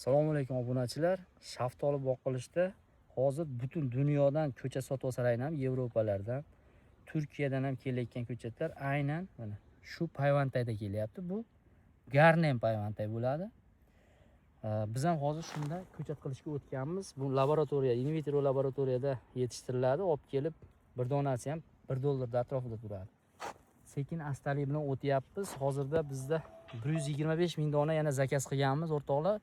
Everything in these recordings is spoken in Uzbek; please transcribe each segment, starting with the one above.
Assalomu alaykum, obunachilar. Shaftoli boqilishda hozir butun dunyodan ko'chat sotib olsalar ham, Yevropalardan, Turkiyadan ham kelayotgan ko'chatlar aynan mana shu payvandtayda kelyapti. Bu Garnem payvandtay bo'ladi. Biz ham hozir shunda ko'chat qilishga o'tganmiz. Bu laboratoriya, in vitro laboratoriyada yetishtiriladi. Olib kelib bir donasi ham 1 dollarda atrofida turadi. Sekin astalik bilan o'tyapmiz. Hozirda bizda 125 ming dona yana zakaz qilganmiz, o'rtoqlar.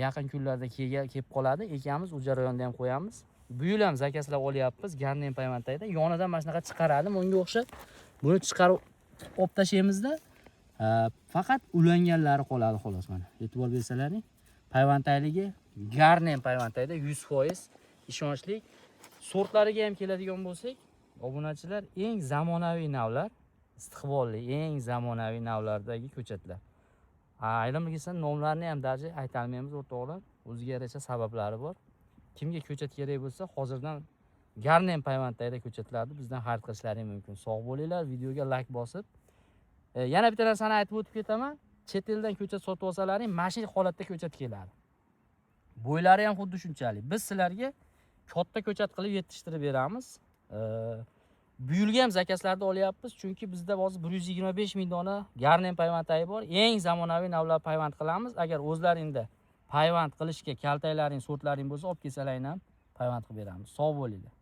Yaqin kunlarda kelib qoladi. Ekamiz, u jarayonda ham qo'yamiz. Bu yil ham zakazlab olyapmiz. Garnem payvandtayda yonidan mana shunaqa chiqaradi. Bunga o'xshab buni chiqarib olib tashlaymizda, faqat ulanganlari qoladi xolos mana. E'tibor bersalaring, payvantayligi Garnem payvandtayda 100% ishonchli. Sortlariga ham keladigan bo'lsak, obunachilar, eng zamonaviy navlar, istiqbolli, eng zamonaviy navlardagi ko'chatlar. Ayrim kelsa nomlarini ham даже aytolmaymiz, o'rtoqlar. O'ziga yarasha sabablari bor. Kimga ko'chat kerak bo'lsa, hozirdan Garnem payvandtayda ko'chatlarni bizdan xarid qilishlari mumkin. Sog' bo'linglar, videoga like bosib. Yana bitta narsani aytib o'tib ketaman. Chet eldan ko'chat sotib olsalaring, mana shu holatda ko'chat keladi. Bo'ylari ham xuddi shunchalik. Biz sizlarga katta ko'chat qilib yetishtirib beramiz. Bu yilga ham zakazlarni olyapmiz, chunki bizda hozir 125 ming dona Garnem payvandtayi bor. Eng zamonaviy navlar payvand qilamiz. Agar o'zlaringda payvand qilishga kaltaklaring, sortlaring bo'lsa, olib kelsalaring ham payvand qilib beramiz. Sog' bo'linglar.